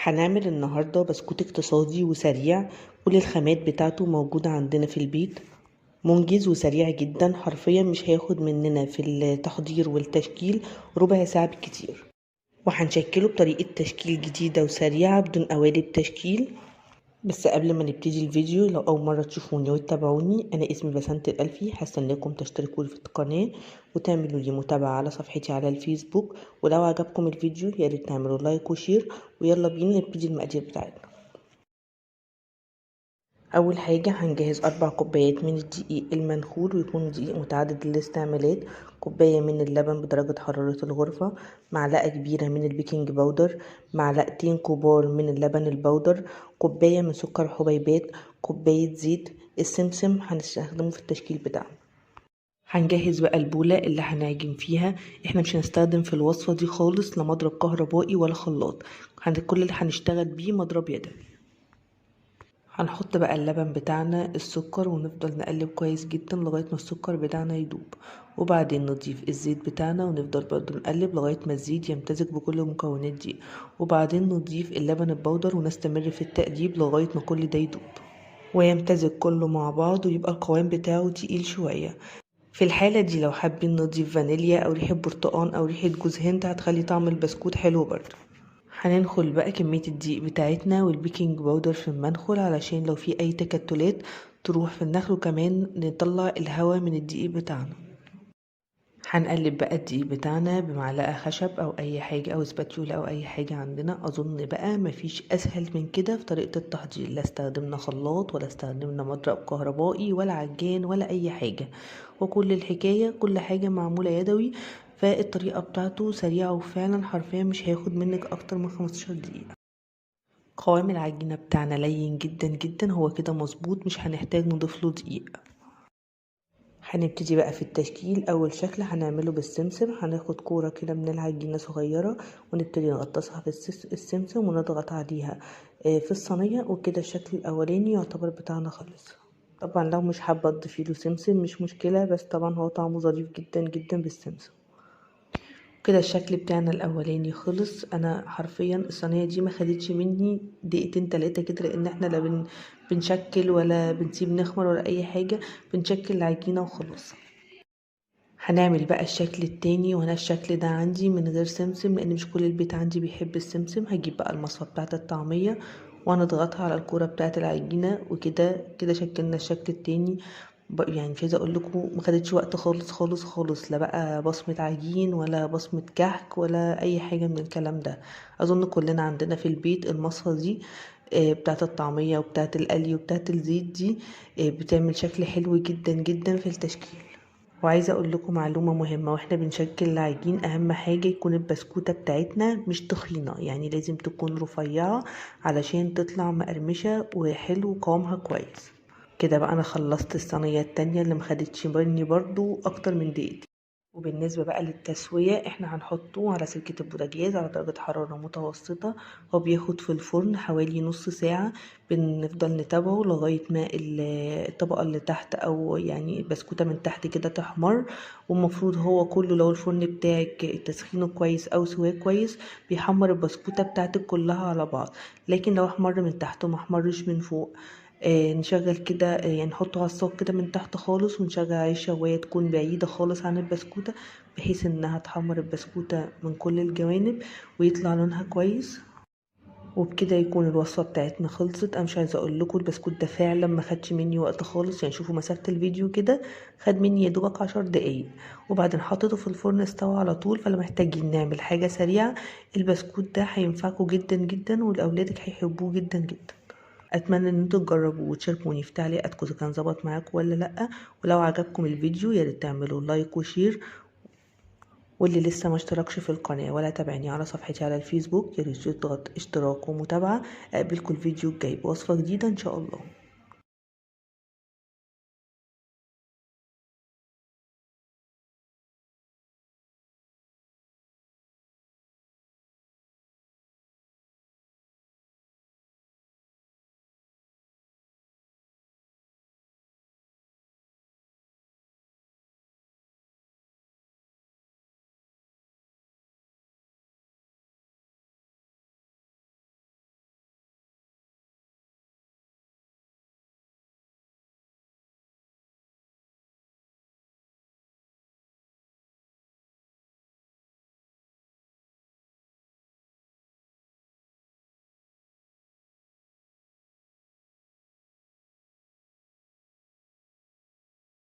هنعمل النهاردة بسكوت اقتصادي وسريع، كل الخامات بتاعته موجودة عندنا في البيت، منجز وسريع جدا، حرفيا مش هياخد مننا في التحضير والتشكيل ربع ساعة بالكتير. وهنشكله بطريقة تشكيل جديدة وسريعة بدون قوالب تشكيل. بس قبل ما نبتدي الفيديو، لو أول مرة تشوفوني وتتابعوني، أنا اسمي بسنت الألفي، هستناكم تشتركوا في القناة وتعملوا لي متابعة على صفحتي على الفيسبوك، ولو عجبكم الفيديو يا ريت تعملوا like و share. ويلا بينا نبتدي المقادير بتاعتنا. أول حاجة هنجهز 4 كوبايات من الدقيق المنخول، ويكون دقيق متعدد الاستعمالات، كوباية من اللبن بدرجة حرارة الغرفة، معلقة كبيرة من البيكنج باودر، معلقتين كبار من اللبن البودر، كوباية من سكر حبيبات، كوباية زيت، السمسم هنستخدمه في التشكيل بتاعنا. هنجهز بقى البولة اللي هنعجن فيها. احنا مش هنستخدم في الوصفة دي خالص لا مضرب كهربائي ولا خلاط، كل اللي هنشتغل بيه مضرب يدوي. هنحط بقى اللبن بتاعنا، السكر، ونفضل نقلب كويس جدا لغاية ما السكر بتاعنا يدوب، وبعدين نضيف الزيت بتاعنا ونفضل برضو نقلب لغاية ما الزيت يمتزج بكل المكونات دي، وبعدين نضيف اللبن البودر ونستمر في التقليب لغاية ما كل ده يدوب ويمتزج كله مع بعض ويبقى القوام بتاعه تقيل شوية. في الحالة دي لو حابين نضيف فانيليا أو ريحة برتقان أو ريحة جوز هند هتخلي طعم البسكوت حلو برضو. هننخل بقى كمية الدقيق بتاعتنا والبيكنج باودر في المنخل علشان لو في أي تكتلات تروح في النخل، وكمان نطلع الهواء من الدقيق بتاعنا. هنقلب بقى الدقيق بتاعنا بمعلقة خشب أو أي حاجة أو سباتيولا أو أي حاجة عندنا. أظن بقى مفيش أسهل من كده في طريقة التحضير، لا استخدمنا خلاط ولا استخدمنا مضرب كهربائي ولا عجان ولا أي حاجة، وكل الحكاية كل حاجة معمولة يدوي، فالطريقة بتاعته سريعة وفعلا حرفيا مش هياخد منك أكتر من 15 دقيقة. قوام العجينة بتاعنا لين جدا جدا، هو كده مظبوط، مش هنحتاج نضيف له دقيق. هنبتدي بقى في التشكيل. أول شكل هنعمله بالسمسم، هناخد كورة كده من العجينة صغيرة ونبتدي نغطسها في السمسم ونضغط عليها في الصينية، وكده الشكل الأولاني يعتبر بتاعنا خلص. طبعا لو مش حابة تضيفي له سمسم مش مشكلة، بس طبعا هو طعمه ظريف جدا جدا بالسمسم. كده الشكل بتاعنا الاولاني خلص. انا حرفيا الصينية دي ما خدتش مني دقيقتين تلاتة كده، لان احنا لا بنشكل ولا بنسيب نخمر ولا اي حاجة، بنشكل العجينة وخلاص. هنعمل بقى الشكل التاني، وهنا الشكل ده عندي من غير سمسم لان مش كل البيت عندي بيحب السمسم. هجيب بقى المصفى بتاعه الطعمية وهنضغطها على الكورة بتاعه العجينة، وكده كده شكلنا الشكل التاني. يعني مش عايزه اقول لكم ما خدتش وقت خالص خالص خالص، لا بقى بصمة عجين ولا بصمة كحك ولا اي حاجة من الكلام ده. اظن كلنا عندنا في البيت المصفى دي بتاعه الطعمية وبتاعه القلي وبتاعه الزيت دي، بتعمل شكل حلو جدا جدا في التشكيل. وعايزه اقول لكم معلومة مهمة، واحنا بنشكل العجين اهم حاجة يكون البسكوته بتاعتنا مش تخينة، يعني لازم تكون رفيعة علشان تطلع مقرمشه وحلو وقوامها كويس. كده بقى انا خلصت الصينية التانية اللي مخدتش مني برضو اكتر من دقيقتين. وبالنسبة بقى للتسويه، احنا هنحطه على سلكه البوتاجاز على درجه حرارة متوسطه، هو بياخد في الفرن حوالي نص ساعة، بنفضل نتابعه لغاية ما الطبقة اللي تحت او يعني البسكوته من تحت كده تحمر. والمفروض هو كله لو الفرن بتاعك تسخينه كويس او سواه كويس بيحمر البسكوته بتاعتك كلها على بعض، لكن لو احمر من تحت وما احمرش من فوق، نشغل كده، يعني نحطه على الصاج كده من تحت خالص، ونشغل عليه الشوايه تكون بعيدة خالص عن البسكوته بحيث انها تحمر البسكوته من كل الجوانب ويطلع لونها كويس. وبكده يكون الوصفة بتاعتنا خلصت. انا مش عايزه اقول لكم البسكوت ده فعلا ما خدش مني وقت خالص، يعني شوفوا مسافة الفيديو كده خد مني يا دوبك 10 دقايق، وبعدين حطيته في الفرن استوى على طول. فلو محتاجين نعمل حاجة سريعة البسكوت ده هينفعكم جدا جدا، والاولادك هيحبوه جدا جدا. اتمنى ان انتوا تجربوه وتشاركوني في تعليقاتكم اذا كان ظبط معاكم ولا لا، ولو عجبكم الفيديو يا ريت تعملوا like و share، واللي لسه ما اشتركش في القناة ولا تابعني على صفحتي على الفيسبوك يا ريت يضغط اشتراك ومتابعة. اقابلكم الفيديو الجاي بوصفه جديدة ان شاء الله.